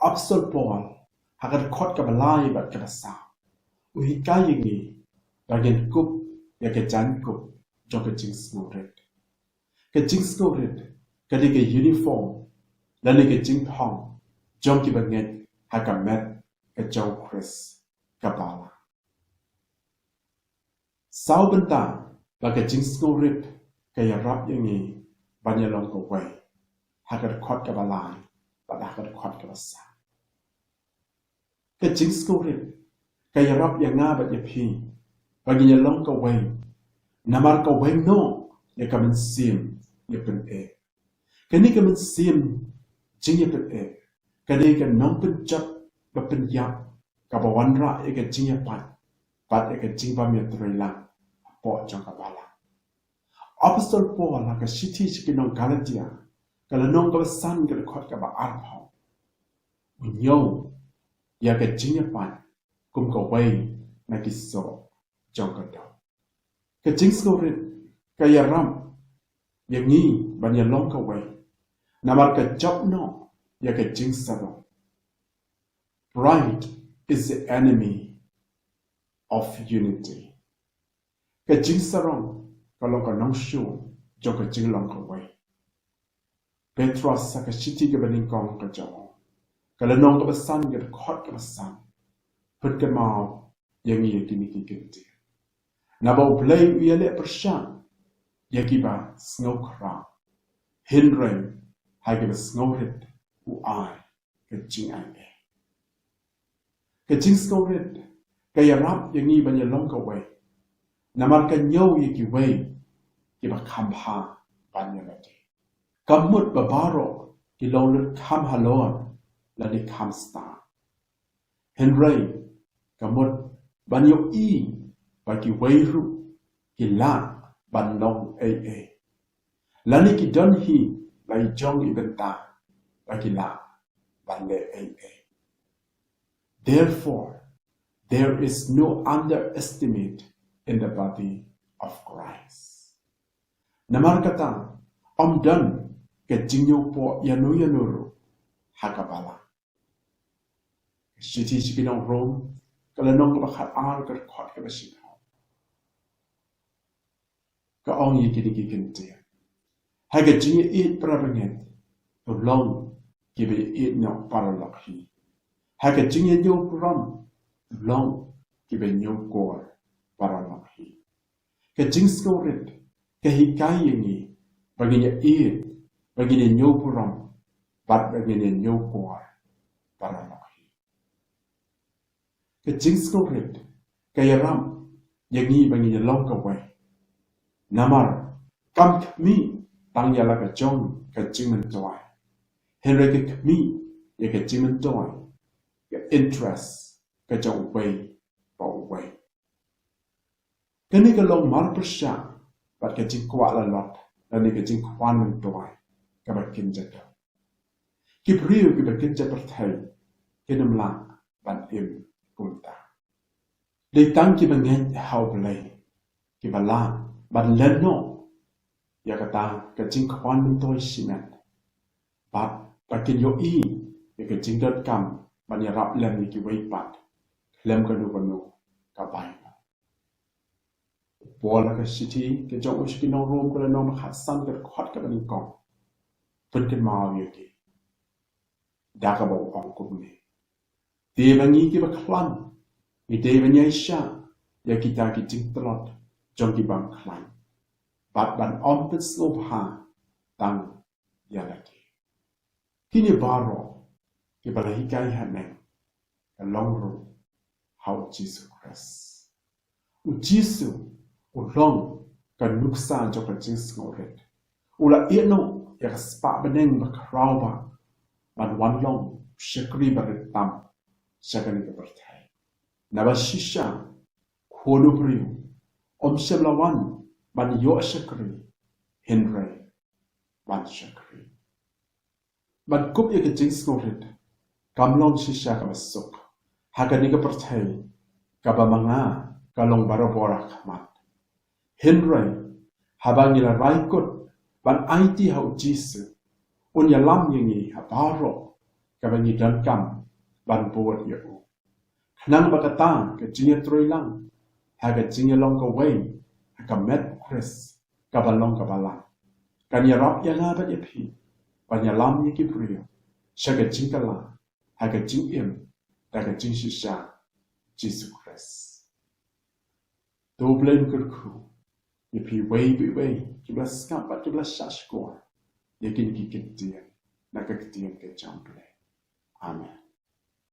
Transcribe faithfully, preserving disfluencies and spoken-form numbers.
Apostol Paul, ha ka dkhot kaba lai bad kaba saw, u hikai ïa ngi ba ngin kup ïa ka jaiñkup jong ka jingsngewrit. Ka jingsngewrit ka dei ka uniform lane ka jingthong jong ki bangeit ha ka met ka jong u Khrist ka balang. Saw bynta ba ka jingsngewrit ka ïarap ïa ngi ban ïalong kawei, ha ka dkhot kaba lai bad ha ka dkhot kaba saw. Ka jingsngewrit ka ïarap ïa nga bad ïa phi ba ngin ïalong kawei, namar kawei noh ïa ka mynsiem ïapyneh. Kane ka mynsiem jingïapyneh ka dei ka nongpynjot ba pynïap, kaba wanrah ïa ka jingïapait bad ïa ka jingbym ïatreilang hapoh jong ka balang. Apostol Paul ha ka shithi sha ki nong Galatia, ka lynnong kaba san, ka dkhot kaba arphew, u ñiew ïa ka jingïapait kum kawei na ki soh jong ka doh. Ka jingsngewrit ka ïarap ïa ngi ban ïalong kawei, namar ka jop noh ïa ka jingsarong. Pride is the enemy of unity. Ka jingsarong ka long ka nongshun jong ka jinglong kawei. Petros ha ka shithi kaba nyngkong ka jong u, ka lynnong kaba san, ka dkhot kaba san, pynkynmaw ïa ngi ïa kine ki kyntien. Naba U Blei u ïaleh pyrshah ïa kiba sngewkhraw, hynrei ha kiba sngewrit u ai ka jingaiei. Ka jingsngewrit ka ïarap ïa ngi ban ïalong kawei, namar ka ñiew ïa kiwei kiba kham bha ban ïalade. Kam mut ba baroh ki long lut kham halor lane kham stad. Hynrei ka mut ban ïohi ba kiwei ruh ki lah ban long ei ei, lane ki don hi la i jong i bynta ba ki lah ban leh ei ei. Therefore, there is no underestimate in the body of Christ. Namar kata, ym don ka jingñiewpoh ïano ïano ruh ha ka balang. Ka shithi sha ki nong Rom, ka lynnong kaba khatar, ka dkhot kaba shiphew, ka ong ïa kine ki kyntien: Ha ka jingïaieit para bangeit, to long kiba ïaieit noh paralok hi. Ha ka jingïañiew burom, to long kiba ñiewkor paralok hi. Ka jingsngewrit ka hikai ïa ngi ba ngin ïaieit, ba ngin ïañiew burom, bad ba ngin ïañiewkor paralok hi. Ka jingsngewrit ka ïarap ïa ngi ba ngin ïalong kawei, namar kam khmih tang ïa la ka jong ka jingmyntoi, hynrei ka khmih ïa ka jingmyntoi, ka interest ka jong uwei pa uwei. Kane ka long marpyrshah bad ka jingkwah lalot lane ka jingkwah myntoi kaba kynja don. Ki briew kiba kynja pyrthei kin ym lah ban im kumta. Dei tang kiba ngeit ha U Blei kiba lah ban len noh ïa kata ka jingkwah myntoi shimet, bad ba kin ïohi ïa ka jingdonkam ban ïarap lem ïa kiwei pat khlem kano kano ka bainong. U Paul ha ka shithi ka jong u sha ki nong Rom, ka lynnong ba khatsan, ka dkhot kaba nyngkong, pynkynmaw ïa ngi da kaba u ong kumne: Te ma ngi kiba khlaiñ ngi dei ban ïaishah ïa kita ki jingtlot jong ki bym khlaiñ, bad ban ym pynsngewbha tang ïa lade. Kine baroh kiba la hikai haneng ka long ruh ha U Jisu Khrist. U Jisu u long ka nuksa jong ka jingsngewrit. U la ïeh noh ïa ka spah bneng ba khraw bha ban wan long u shakri ba rit tam sha kane ka pyrthei. Naba shisha, Khun u briew um shym la wan ban ïoh shakri, hynrei ban shakri. Ban kup ïa ka jingsngewrit kam long shisha kaba suk ha kane ka pyrthei kaba ma nga ka long barabor ha khmat. Hynrei haba ngi la rai kut ban aiti ha U Jisu, un ïalam ïa ngi ha baroh kaba ngi donkam ban bud ïa u. Khnang ba kata ka jingïatreilang ha ka jingïalong kawei ha ka met u Khrist kaba long kaba lang kan ïarap ïa nga bad ïa phi ban ïalam ïa ki briew sha ka jingkylla ha ka jingim da ka jingshisha Jisu Khrist. To Blei un kyrkhu ïa phi wei pa wei kiba la sngap bad kiba la shah shkor ïa kine ki ktien na ka ktien ka jong U Blei. Amen.